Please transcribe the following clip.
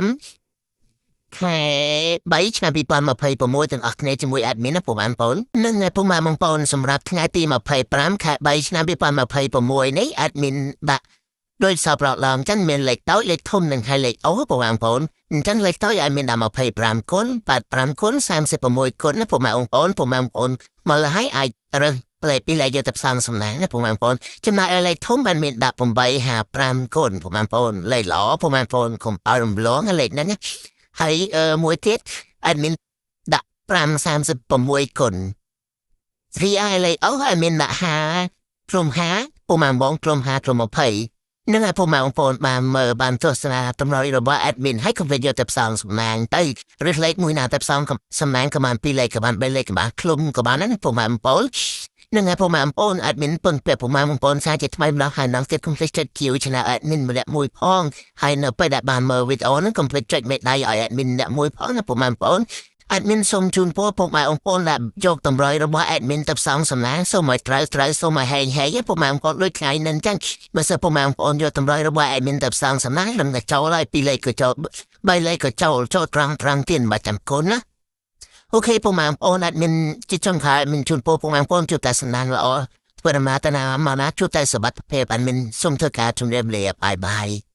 25ខែ3ឆ្នាំ2026ទាំងអស់គ្នាជាមួយ admin ណាពុកម៉ែបងប្អូននិងពុកម៉ែបងប្អូនសម្រាប់ថ្ងៃទី25ខែ3ឆ្នាំ2026នេះ admin ដាក់ដោយសពរឡងចឹងមានលេខតូចលេខធំនិងហើយលេខអូពុកម៉ែបងប្អូនអញ្ចឹងលេខតូចឲ្យមានដល់25គុណ85គុណ36គុណណាពុកម៉ែបងប្អូនពុកម៉ែបងប្អូនមកហើយអាចរើសផ្លេពីលេខយកទៅផ្សំសំណាងណាពុកម៉ែបងប្អូនចំណែកឯលេខធំបានមានដាក់855គុណពុកម៉ែបងប្អូនលេខល្អពុកម៉ែបងប្អូនកុំឲ្យរំលងលេខហ្នឹងណាហើយមួយទៀត admin ដាក់536គុណរីឯលេខអូឲ្យមានដាក់5ក្រុម5ពុកម៉ែបងក្រុម5ក្រុម20នឹងឲ្យពុកម៉ែបងប្អូនបានមើលបានទស្សនាតម្រុយរបស់ admin ហើយកុំភ្លេចយកទៅផ្សំសំណាងទៅឬលេខមួយណាទៅផ្សំសំណាងក៏បានពីរលេខក៏បានបីលេខក៏បានឃ្លុំក៏បានណាពុកម៉ែបងប្អូននឹងឲ្យពុកម៉ែបងប្អូន admin ពឹងពាក់ពុកម៉ែបងប្អូនសារជាថ្មីម្ដងហើយនឹងទៀតកុំភ្លេចចុចជាវ channel admin ម្នាក់មួយផងហើយនៅពេលដែលបានមើលវីដេអូហ្នឹងកុំភ្លេចចុចមេដៃឲ្យ admin ម្នាក់មួយផងណាពុកម៉ែបងប្អូន admin សូមជូនពរពុកម៉ែបងប្អូនដែលយកតម្រុយរបស់ admin ទៅផ្សំសំណាងសូមឲ្យត្រូវត្រូវសូមឲ្យហែងហែងពុកម៉ែបងប្អូនដូចថ្ងៃហ្នឹងចឹងបើសិនពុកម៉ែបងប្អូនយកតម្រុយរបស់ admin ទៅផ្សំសំណាងនឹងតែចូលហើយពីរលេខក៏ចូលបីលេខក៏ចូលចូលត្រង់ត្រង់ទៀតមិនចាំគុណណាOK ពុកម៉ែបងប្អូន admin ជាចុងក្រោយ admin ជូនពរពុកម៉ែបងប្អូនជួបតែសំណាងល្អធ្វើដំណើរទៅណាមកណាជួបតែសុវត្ថិភាព admin សូមធ្វើការជម្រាបលា bye bye.